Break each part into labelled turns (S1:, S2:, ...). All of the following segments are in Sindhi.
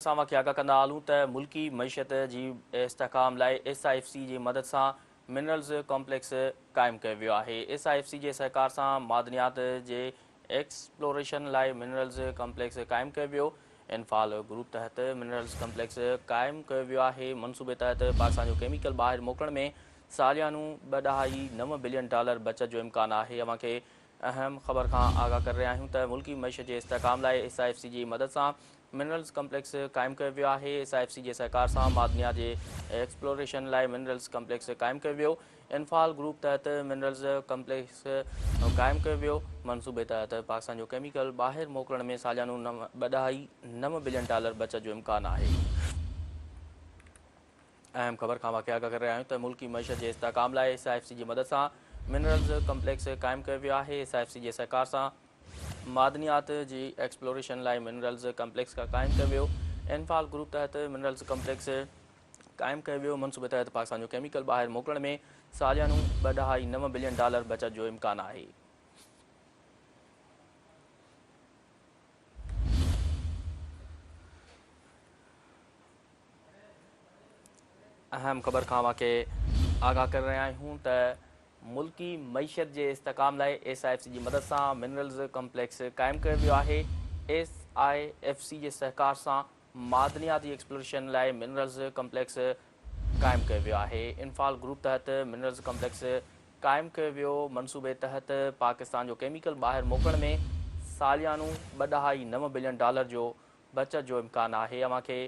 S1: سان اوهان کي آگاهه ڪندا هلون ته ملڪي معيشت جي استحڪام لاء ايس I F C جي مدد سان منرلز ڪمپليڪس قائم ڪيو ويو آهي. ايس I F C جي سهڪار سان معدنيات جي ايڪسپلوريشن لاء منرلز ڪمپليڪس قائم ڪيو ويو. انفال گروپ تحت منرلز ڪمپليڪس قائم ڪيو ويو آهي. منصوبي تحت پاڪستان جو ڪيميڪل ٻاهر موڪلڻ ۾ ساليانو 2.9 بلين ڊالر بچت جو امڪان آهي. اوهان کي اهم خبر کان آگاهه ڪري رهيا آهيون ته ملڪي معيشت جي استحڪام لاء ايس I F C جي مدد سان منرلز ڪمپليڪس قائم ڪيو ويو آهي. ايس I F C جي سهڪار سان معدنيات جي ايڪسپلوريشن لاء منرلز ڪمپليڪس قائم ڪيو ويو. انفال گروپ تحت منرلز ڪمپليڪس قائم ڪيو ويو. منصوبي تحت پاڪستان جو ڪيميڪل ٻاهر موڪلڻ ۾ ساليانو 2.9 بلين ڊالر بچت جو امڪان آهي. اهم خبر کان واقع آگاهه ڪري رهيا آهيون ته ملڪي معيشت جي استحڪام لاء ايس I F C جي مدد سان منرلز ڪمپليڪس قائم ڪيو ويو آهي. ايس I F C جي سهڪار سان معدنيات جي ايڪسپلوريشن لاء منرلز ڪمپليڪس قائم ڪيو ويو. انفال گروپ تحت منرلز ڪمپليڪس قائم ڪيو ويو. منصوبي تحت پاڪستان جو ڪيميڪل ٻاهر موڪلڻ ۾ ساليانو 2.9 بلين ڊالر بچت جو امڪان آهي. اهم خبر کان اوهان کي آگاهه ڪري رهيا آهيون ته ملڪي معيشت جي استحڪام لاء ايس I F C جي مدد سان منرلز ڪمپليڪس قائم ڪيو ويو آهي. ايس I F C جي سهڪار سان معدنيات جي ايڪسپلوريشن لاء منرلز ڪمپليڪس قائم ڪيو ويو آهي. انفال گروپ تحت منرلز ڪمپليڪس قائم ڪيو ويو. منصوبي تحت پاڪستان جو ڪيميڪل ٻاهر موڪلڻ ۾ ساليانو 2.9 بلين ڊالر جو بچت جو امڪان آهي. اوهان کي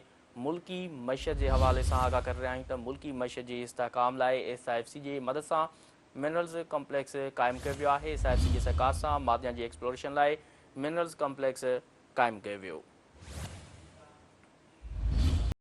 S1: ملڪي معيشت جي حوالي سان آگاهه ڪري رهيا آهيون ته ملڪي معيشت جي استحڪام لاء ايس I F C جي مدد سان منرلز ڪمپليڪس قائم ڪيو ويو آهي. ايس I F C جي سهڪار سان معدنيات جي ايڪسپلوريشن لاء منرلز ڪمپليڪس قائم ڪيو ويو.